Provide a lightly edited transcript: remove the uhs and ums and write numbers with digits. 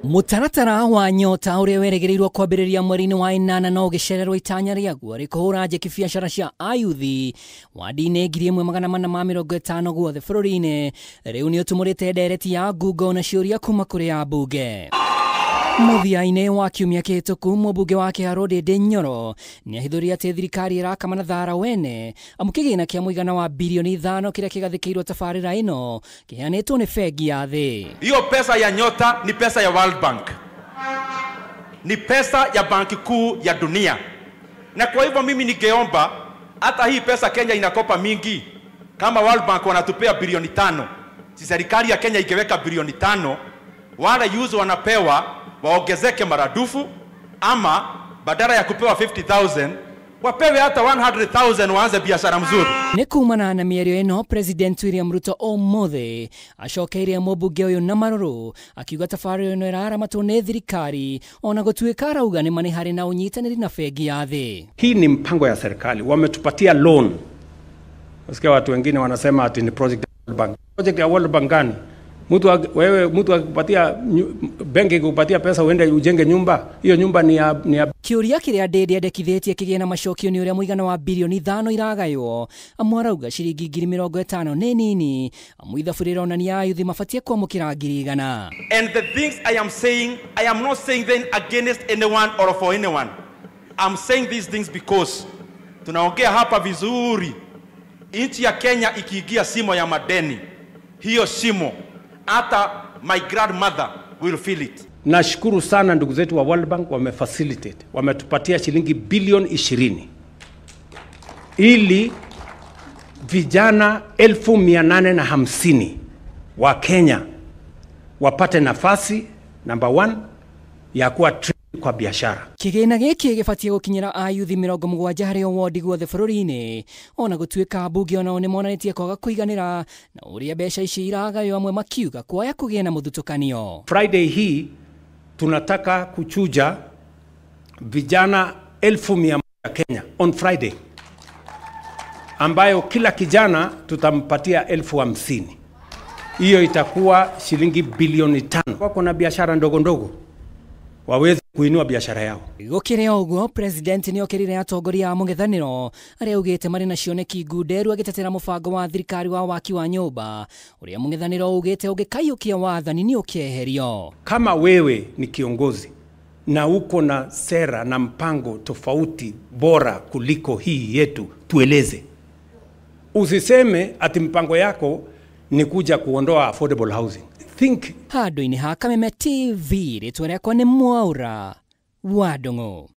Mũtaratara wa Nyota ũrĩa weregereirwo kwambĩrĩria mweri-inĩ wa ĩnana no ũgĩcererwo itanya rĩaguo rĩkũhũra njeki biacara cia ayuthi wadi-inĩ 1450 guothe bũrũri-inĩ. Rĩu nĩ ũtumũrĩte ndereti ya ngungo na ciũria kuma kũrĩ ambunge. Mũthia-inĩ wa kiumia kĩhĩtũku, mũmbunge wa Kĩharũ Ndĩndĩ Nyoro nĩahithũrire atĩ thirikari ĩrakama na thara wene amu kĩgĩna kĩa mũigana wa bilioni 5 kĩrĩa kĩgathĩkĩirwo tabarĩra ĩno kĩheanĩtwo nĩ bengi ya thĩ. Hiyo pesa ya Nyota ni pesa ya World Bank, ni pesa ya Banki Kuu ya Dunia, na kwa hivyo mimi ningeomba hata hii pesa Kenya inakopa mingi, kama World Bank wanatupea bilioni 5, si serikali ya Kenya ingeweka bilioni 5, wale youth wanapewa waongezeke maradufu, ama badala ya kupewa 50,000 wapewe hata 100,000 waanze biashara mzuri. Nĩ kumana na mĩario ĩno, President William Ruto ũmũthĩ acokeire mũmbunge ũyũ na marũrũ akiuga tabarĩra ĩno ĩraramatwo nĩ thirikari ona gũtuĩka arauga nĩ ma harĩ na ũnyitanĩri na bengi ya thĩ. Hii ni mpango ya serikali, wametupatia loan. Nasikia watu wengine wanasema ati ni project ya World Bank. Project ya World Bank gani? Wewe mtu akikupatia benki ikupatia pesa uende ujenge nyumba, hiyo nyumba ni ya Kĩũria kĩrĩa Ndĩndĩ endekithĩtie kĩgĩe na macokio nĩ ũrĩa mũigana wa bilioni 5 iragaywo. Amwe arauga ciringi 50,000 nĩ nini, amu ithabu rĩronania ayuthi mabatie kwamũkĩra 100,000. And the things I am saying, I am not saying them against anyone or for anyone. I'm saying these things because tunaongea hapa vizuri. Nchi ya Kenya ikiingia simo ya madeni, hiyo simo hata my grandmother will feel it. Nashukuru sana ndugu zetu wa World Bank wamefacilitate, wametupatia shilingi bilioni 20 ili vijana 850,000 wa Kenya wapate nafasi number 1 ya kuwa kwa biashara. Kĩgĩna gĩkĩ gĩbatiĩ gũkinyĩra ayuthi 70 harĩ o wodi guothe bũrũri-inĩ, ona gũtuĩka ambunge onao nĩmonanĩtie kwaga kũiganĩra na ũrĩa mbeca ici iragaywo, amwe makiuga kwaya kũgĩa na mũthutũkanio. Friday hii tunataka kuchuja vijana 100,000 Kenya on Friday, ambayo kila kijana tutampatia 50,000. Hiyo itakuwa shilingi bilioni 5. Wako na biashara ndogo ndogo waweze kuinua biashara yao. Gũkĩrĩ o ũguo, President nĩokĩrĩire atongoria a mũng'ethanĩro arĩa augĩte marĩ na cioneki ngunderu agĩtetera mũbango wa thirikari wa waki wa nyũmba ũrĩa mũng'ethanĩro augĩte ũngĩkaiyũkia wathani nĩ ũkeherio. Kama wewe ni kiongozi na uko na sera na mpango tofauti bora kuliko hii yetu, tueleze. Usiseme ati mpango yako ni kuja kuondoa affordable housing. Think. Handũ-inĩ ha Kameme TV, rĩtwa rĩakwa nĩ Mwaura wa Ndung'u.